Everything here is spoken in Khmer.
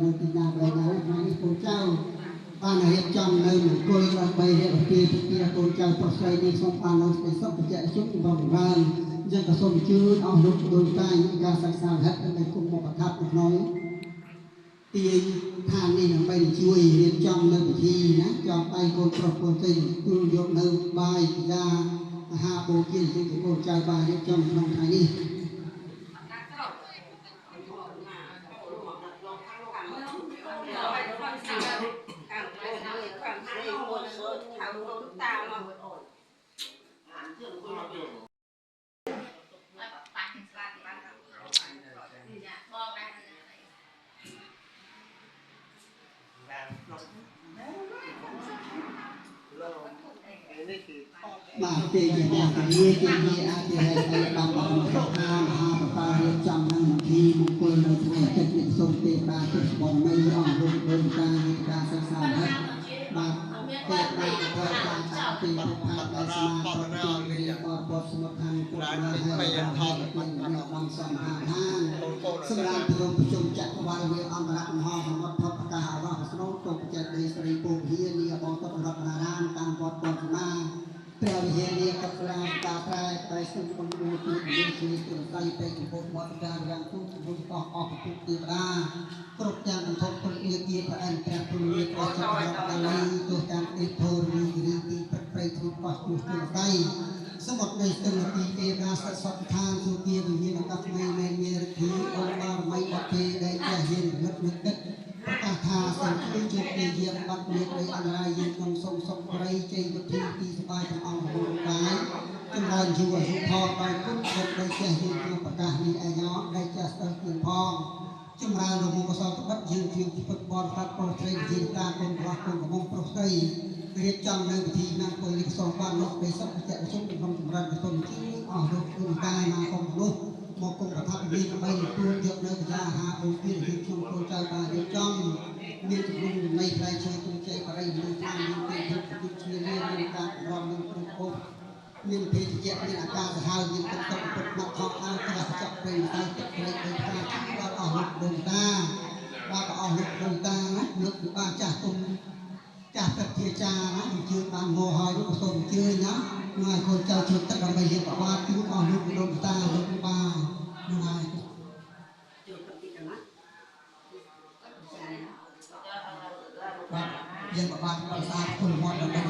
នៅទីណាកន្លែងណាថ្ងៃនេះកូនចៅបានរៀបចំនៅមង្គលដើម្បីរៀបអាពាហ៍ពិពាហ៍កូនចៅប្រុសស្រីនេះសូមបាននៅសេចក្តីសុខបច្ចៈជុំចម្រុងចម្រើនអញ្ចឹងក៏សូមអញ្ជើញអស់លោកដូនតាមានការសិក្សាហិតដើម្បីគុំមកប្រថាប់នៅក្នុងទាយឋាននេះដើម្បីជួយរៀបចំនៅពិធីណាចងដៃកូនប្រុសកូនស្រីទទួលយកនៅបាយយ៉ាអាហារបូជាជាកូនចៅបានរៀបចំក្នុងថ្ងៃនេះបាទទេជាអ្នកពលាជាជាអធិហេតុអីបានមកថាមហាបតារៀបចំនឹងពិធីមង្គលនៅថ្ងៃអាទិត្យនេះសូមទេវតាទិសបរមីអស់លោកដូនតាមានការសិក្សាហិតបាទទេវតាធរការទីពុទ្ធដែលស្មារតីបបទសមុទ្ឋានពុទ្ធមហាថតបានសមហាហានសម្រាប់ព្រមប្រជុំចក្រវាលវាអន្តរមហាសមុទ្រផុតប្រកាសអរោះស្នូតុបចិត្តដីស្រីពូហៀនីបងតរតនារាមតាមវត្តពន្ធមាព្រះវិហារាកស្លាតាត្រែប្រៃសុំបំបួទូមានជាទុរស័យពេកចំពោះវត្តកាយ៉ាងទូពុទ្ធអស់អស់ពុទ្ធទេវតាគ្រប់ទាំងអន្ធុពលៀគាប្រអិនព្រះពុលាព្រះចក្រវត្តលីទោះទាំងអេធោរីរីទីព្រឹកព្រៃទ្រូកោះជួសទុរស័យសមុទ្រនៃស្ទឹងទីទេវតាសសពឋានសុគាវិញ្ញាណកថ្មីមែនមេរិទ្ធីអង្គបារមីបទេដែលជាហ៊ានរលឹកនឹកគិតប្រកាសថាសូមជួយជោគជ័យយាមបាត់មានដីអន្តរាយយើងក្នុងសូមសុខប្រិយជ័យវិធីទីសបាយទាំងអង្គរកាយចម្រើនយូរអាយុផងដោយគុណគុណដោយចេះយើងក្នុងប្រកាសនេះឯងដែលចេះស្ដាប់គៀនផងចម្រើនរមុខកសលត្បិតយើងខ្ញុំពុទ្ធបរិស័ទប្រុសស្រីជាតាគុណរបស់គុណកំពុងប្រុសស្រីរៀបចំនៅពិធីមង្គលនេះសូមបានលោកបីសុខបច្ចៈប្រជុំក្នុងចម្រើនកុសលជាអស់លោកគុណតាណាកុំនោះមកគុំប្រថាប់មានដើម្បីទទួលយកនៅបញ្ញាអាហារបូជាយើងខ្ញុំកូនចៅបានរៀបចំមានជំនុំចំណីផ្លែឈើទូជ័យបរិយមានតាមមានទេភពជាលាមានការរំនឹងគ្រប់ភពមានភេទជ្ជៈមានអាការសាហាវមានទឹកទឹកពុទ្ធមកខកអើក្រាស់ចក់ព្រៃតែទឹកព្រៃបីផ្កាដល់អស់លោកដូនតាបាទអស់លោកដូនតាណាលោកគ្រូបាចាស់ទុំចាស់ព្រឹទ្ធាចារ្យណាអញ្ជើញបានមកហើយលោកសូមអញ្ជើញណានឹងឲ្យកូនចៅជួយទឹកដើម្បីរៀបប្របាទជូនអស់លោកដូនតាលោកគ្រូបានឹងហើយបាទយើងប្របាទប្រសាទគុណវត្តដើម្បី